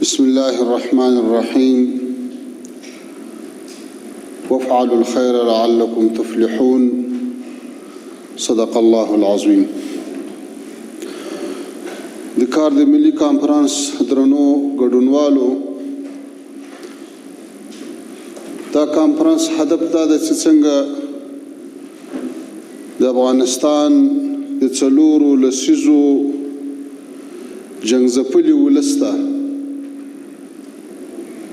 بسم الله الرحمن الرحيم وافعلوا الخير لعلكم تفلحون صدق الله العظيم. د کار د ملي کانفرنس درنو ګډونوالو، دا کانفرنس هدف دا ده چې څنګه د افغانستان د څلورو لسیزو جنګ ځپلي ولس ته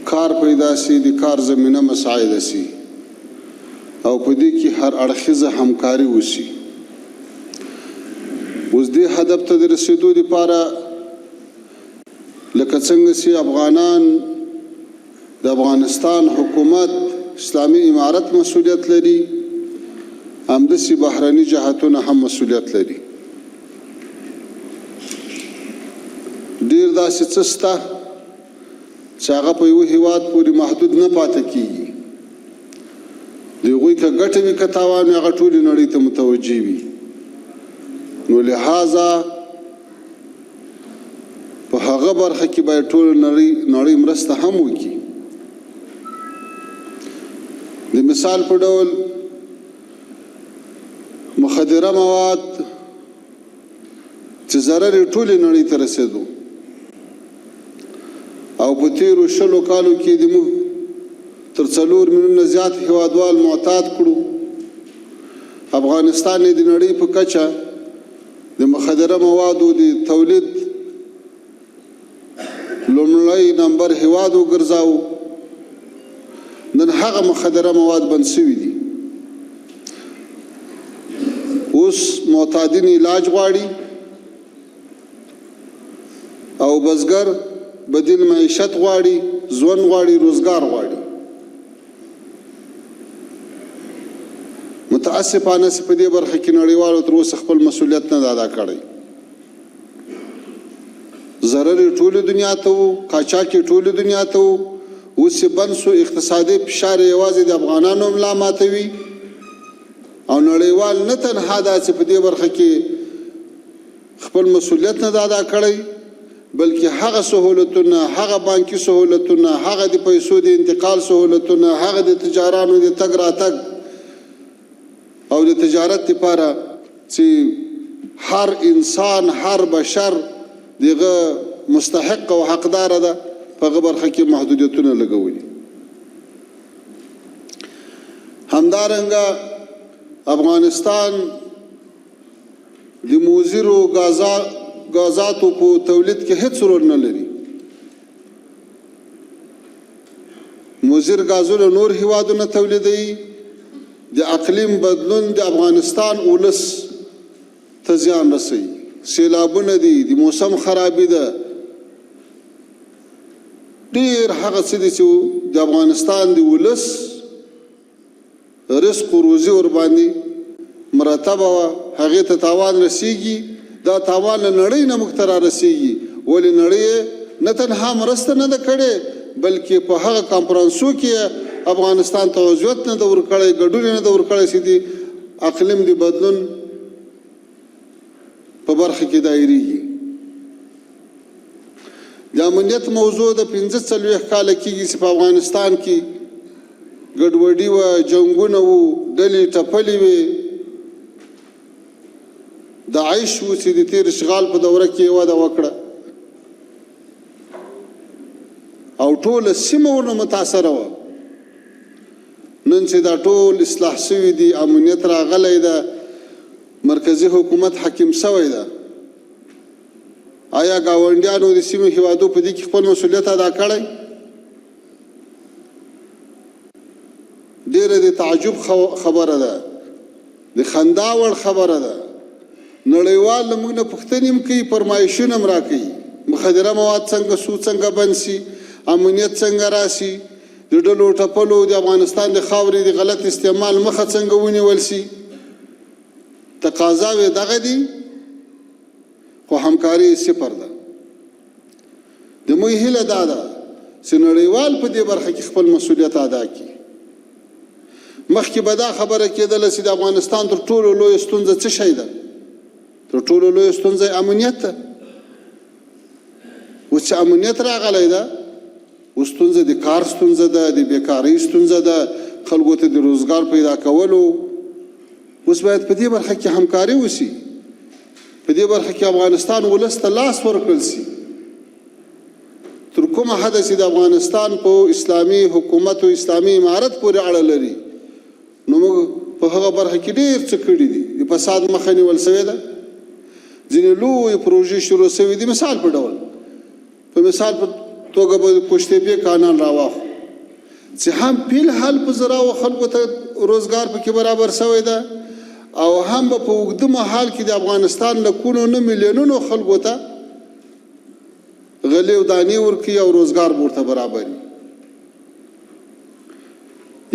کار پیدا سي، د کار زمینه مساعده سي او په دې کې هر اړخیزه همکاري وسي. اوس دې هدف ته د رسېدو لپاره، لکه څنګه چې افغانان، د افغانستان حکومت، اسلامي امارت مسؤلیت لري، همداسې بهرني جهتونه هم مسؤلیت لري. ډیر داسې څه شته چې هغه په یوه هیواد پورې محدود نه پاتې کیږي. د هغوی که ګټه وي که تاوان وي، هغه ټولې نړۍ ته متوجه وي. نو لهذا په هغه برخه کې باید ټوله نړۍ مرسته هم وکړي. د مثال په ډول، مخدره مواد چې ضرر یې ټولې نړۍ ته رسېدو او په تیرو 20 کالو کې د موږ تر 4 میلیونه زیات هیوادوال معتاد کړو، افغانستان یې د نړۍ په کچه د مخدره موادو د تولید لومړی نمبر هیواد وګرځاو، نن هغه مخدره مواد بند شوي دي. اوس معتادین علاج غواړي او بزګر بدیل معیشت غواړي، ژوند غواړي، روزګار غواړي. متاسفانه چې په دې برخه کې نړیوالو تر اوسه خپل مسولیت نه ادا کړی. ضرر یې ټولې دنیا ته وو، قاچاق یې ټولې دنیا ته وو. اوس چې بند سو، اقتصادي فشار یې یوازې د افغانانو ملا ماتوي او نړیوال نه تنها دا چې په دې برخه کې خپل مسولیت نه ادا کړی، بلکې هغه سهولتونه، هغه بانکي سهولتونه، هغه د پیسو د انتقال سهولتونه، هغه د تجارانو د تګ راتګ او د تجارت لپاره چې هر انسان، هر بشر دغه مستحق او حقدار ده، په هغه برخه کې محدودیتونه لګولي. همدارنګه افغانستان د مضرو غازاتو په تولید کې هیڅ رول نه لري. مضر غازونه نور هیوادونه تولیدوي. د اقلیم بدلون د افغانستان ولس ته زیان رسوي. سیلابونه دي، د موسم خرابي ده، ډیر هغه څه دي چې د افغانستان د ولس رزق و روزي ورباندې مرتبه وه، هغې ته تاوان رسیږي. دا تاوان له نړۍ نه موږ ته را رسیږي. ولې نړۍ نه تنها مرسته نه ده کړې، بلکې په هغه کانفرانسو کې افغانستان ته عضویت نه ده ورکړی، ګډون یې نه ده ورکړی چې د اقلیم د بدلون په برخه کې دایریږي. د امنیت موضوع د 45 کاله کېږي چې په افغانستان کې ګډوډي وه، جنګونه وو، ډلې ټپلې وې، داعش و چې د تېر اشغال په دوره کې یې وده وکړه او ټوله سیمه ورنه متاثره وه. نن چې دا ټول اصلاح شوي دي، امنیت راغلی ده، مرکزي حکومت حاکم شوی ده، آیا ګاونډیانو، د سیمې هیوادو په دې کې خپل مسولیت ادا کړی؟ ډېره د تعجب خبره ده، د خندا وړ خبره ده. نړیوال له موږ نه پوښتنې هم کوي، فرمایشونه هم راکوي: مخدره مواد څنګه سو، څنګه بند سي، امنیت څنګه راسي، د ډلو ټپلو د افغانستان د خاورې د غلط استعمال مخه څنګه ونیول سي. تقاضاوې دغه دي، خو همکاري یې صفر ده. د موږ هیله دا ده چې نړیوال په دې برخه کې خپل مسولیت ادا کړي. مخکې به دا خبره کېدله چې د افغانستان تر ټولو لویه ستونزه څه شی ده؟ تر ټولو لویه ستونزه امنیت ده. اوس چې امنیت راغلی ده اوس ستونزه د کار ستونزه ده، د بیکارۍ ستونزه ده، خلکو ته د روزګار پیدا کولو. اوس باید په دې برخه کې همکاري وشي، په دې برخه کې افغانستان ولس ته لاس ورکړل شي. تر کومه حده چې د افغانستان په اسلامي حکومت او اسلامي امارت پورې اړه لري، نو موږ په هغه برخه کې ډېر څه کړي دي. د فساد مخه نیول شوې ده، ځینې لویې پروژې شروع شوې دي. مثال په ډول، په مثال په توګه به قوشتېپې کانال راواخلو چې هم فی الحال په زراو خلکو ته روزګار پکې برابر شوی ده، او هم به په اوږده مهال کې د افغانستان لکونو نه میلیونونو خلکو ته غلې او دانې ورکوي او روزګار به ورته برابر وي.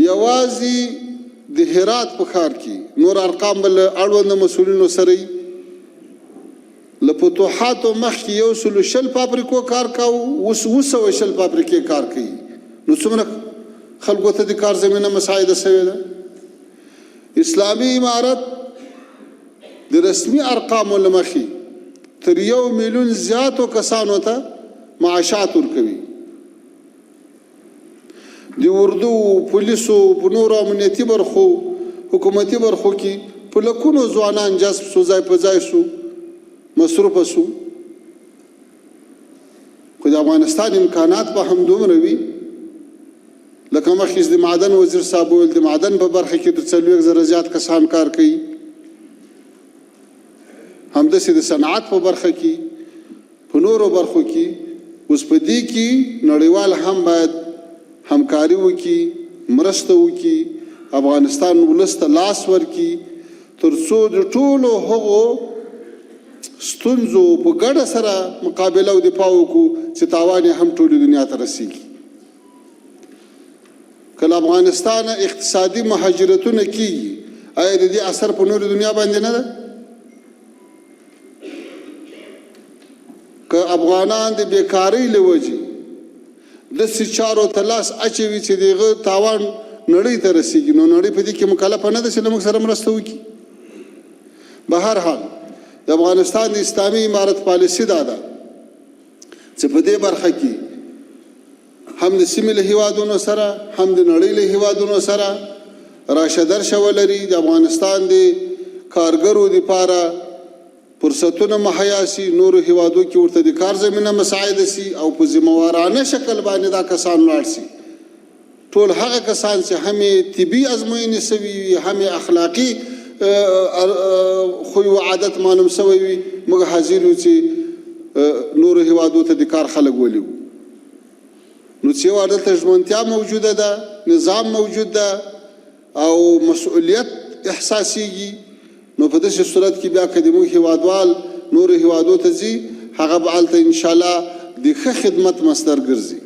یوازې د هرات په ښار کې، نور ارقام به له اړونده مسؤلینو سره وي، له فتوحاتو مخکې 120 فابریکو کار کاوه، اوس 720 فابریکې کار کوي. نو څومره خلکو ته د کار زمینه مساعده شوې ده؟ اسلامي امارت د رسمي ارقامو له مخې تر 1 میلیون زیاتو کسانو ته معاشات ورکوي. د اردو، پولیسو، په نورو امنیتي برخو، حکومتي برخو کې په لکونو ځوانان جذب سو، ځای په ځای سو، مصروف سو. خو د افغانستان امکانات به هم دومره وي لکه مخکې چې د معدن وزیر صاحب وویل، د معدن په برخه کې تر 40,000 زیات کسان کار کوي. همداسې د صنعت په برخه کې، په نورو برخو کې. اوس په دې کې نړیوال هم باید همکاري وکړي، مرسته وکړي، افغانستان ولس ته لاس ورکړي، تر څو د ټولو هغو ستونزو په ګډه سره مقابله او دفاع وکړو چې تاوان یې هم ټولې دنیا ته رسیږي. که له افغانستانه اقتصادي مهاجرتونه کیږي، آیا د دې اثر په نورې دنیا باندې نه ده؟ که افغانان د بیکارۍ له وجې داسې چارو ته لاس اچوي چې د هغه تاوان نړۍ ته رسیږي، نو نړۍ په دې کې مکلفه نه ده چې له موږ سره مرسته وکړي؟ به هر حال، د افغانستان د اسلامي امارت پالیسي دا ده چې په دې برخه کې هم د سیمې له هیوادونو سره، هم د نړۍ له هیوادونو سره راشه درشه ولري، د افغانستان د کارګرو دپاره فرصتونه مهیا سي، نورو هیوادو کې ورته د کار زمینه مساعده سي او په ذمهوارانه شکل باندې دا کسان لاړ سي. ټول هغه کسان چې هم یې طبي ازموینې سوي وي، هم یې اخلاقي خوی و عادت معلوم سوی وي، موږ حاضر یو چې نورو هیوادو ته د کار خلک ولیږو. نو چې یو دلته ژمنتیا موجوده ده، نظام موجود ده او مسؤلیت احساسیږي، نو په داسې صورت کې بیا که د موږ هیوادوال نورو هیوادو ته ځي، هغه به هلته انشاءالله د ښه خدمت مصدر ګرځي.